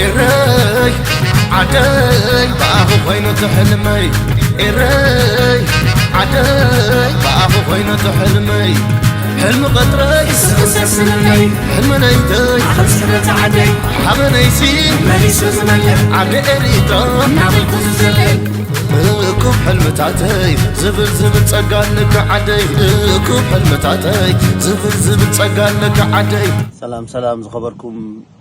ኤረይ ዓደይ ብኣኺ ኮይኑ ትሕልመይ። ኤረይ ዓደይ ብኣኺ ኮይኑ ትሕልመይ። ሕልሚ ቀጥረይ ስኽሰስለይ። ሕልሚ ነይተይ ዓኸል ስሕበት ዓደይ ሓበነይሲ መሊሱ ዝመልእ ዓዲ ኤሪትራ ናበልኩ ዝዘለል። እኩብ ሕልምታተይ ዝብል ዝብል ጸጋ ኣለካ ዓደይ። እኩብ ሕልምታተይ ዝብል ዝብል ጸጋ ኣለካ ዓደይ። ሰላም ሰላም ዝኸበርኩም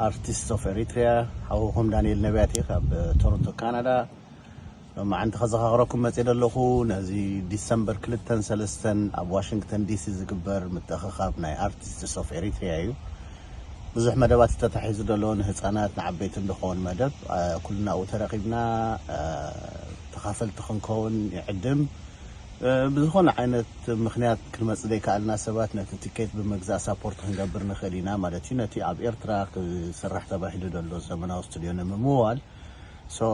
ኣርቲስት ኦፍ ኤሪትሪያ፣ ሓውኹም ዳንኤል ነቢያት እየ ካብ ቶሮንቶ ካናዳ። ሎማዓንቲ ከዘኻኽረኩም መፅእ ዘለኹ ነዚ ዲሰምበር ክልተን ሰለስተን ኣብ ዋሽንግተን ዲሲ ዝግበር ምትእኽኻብ ናይ ኣርቲስትስ ኦፍ ኤሪትሪያ እዩ። ብዙሕ መደባት ተታሒዙ ዘሎ ንህፃናት ንዓበይትን ዝኸውን መደብ ኩልና ኣብኡ ተረኺብና ተኻፈልቲ ክንከውን ይዕድም። ብዝኾነ ዓይነት ምኽንያት ክንመፅእ ዘይከኣልና ሰባት ነቲ ቲኬት ብምግዛእ ሳፖርት ክንገብር ንኽእል ኢና ማለት እዩ። ነቲ ኣብ ኤርትራ ክስራሕ ተባሂሉ ዘሎ ዘመናዊ ስቱድዮ ንምምዋል ሶ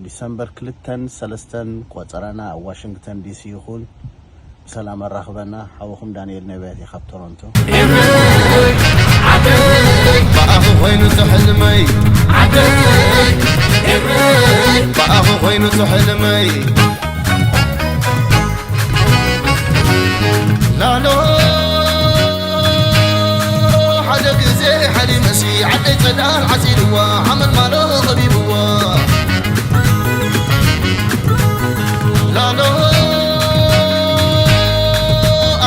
ዲሰምበር ክልተን ሰለስተን ቆፀራና ኣብ ዋሽንግተን ዲሲ ይኹን። ብሰላም ኣራኽበና። ሓውኹም ዳንኤል ነቢያት እየ ካብ ቶሮንቶ። ኤረይ ዓደይ ብኣኺ ኮይኑ ትሕልመይ። ዓደይ ኤረይ ብኣኺ ኮይኑ ትሕልመይ። ላሎ ሓደ ግዜ ሓሊመሲ ዓደይ ጸዳል ዓጺድዋ ሓመልማሎ ኸቢብዋ። ላሎ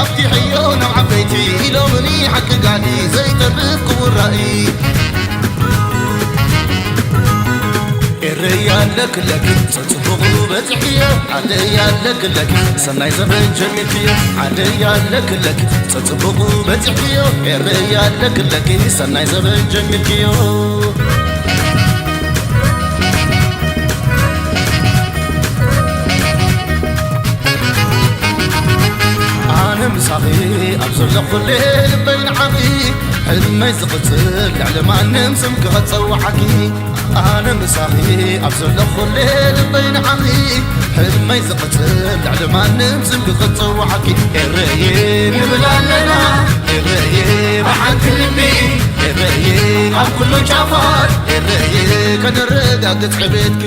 ኣብቲ ሕዮ ናብ ዓበይቲ ኢሎምኒ ሓቂ ጋዲ ዘይተርፍ ክቡር ራእይ። ኤረይ ኣለክለኪ ጽቡቑ በጺሕዮ ዓደይ ኣለክለኪ ሰናይ ዘበን ጀሚርክዮ። ዓደይ ኣለክለኪ ጽቡቑ በጺሕዮ ኤረይ ኣለክለኪ ሰናይ ዘበን ጀሚርክዮ። ኣነ ምሳኺ ኣብ ዘለኹ ኩሌ ልበይ ንዓኺ ሕልመይ ዝቕጽል ልዕሊ ማንም ስም ክኸጸውዓኪ። ኣነ ምሳኺ ኣብ ዘለኹ ኩሌ ልበይ ንዓኺ ሕልመይ ዝቕጽል ልዕሊ ማንም ስም ክኽጸውዓኪ። ኤረየ ንብል ኣለና ኤረየ ብሓንቲ ልቢ ኤረየ ኣብ ኩሉ ጫፋት ኤረየ ከነረጋግጽ ዕቤትኪ።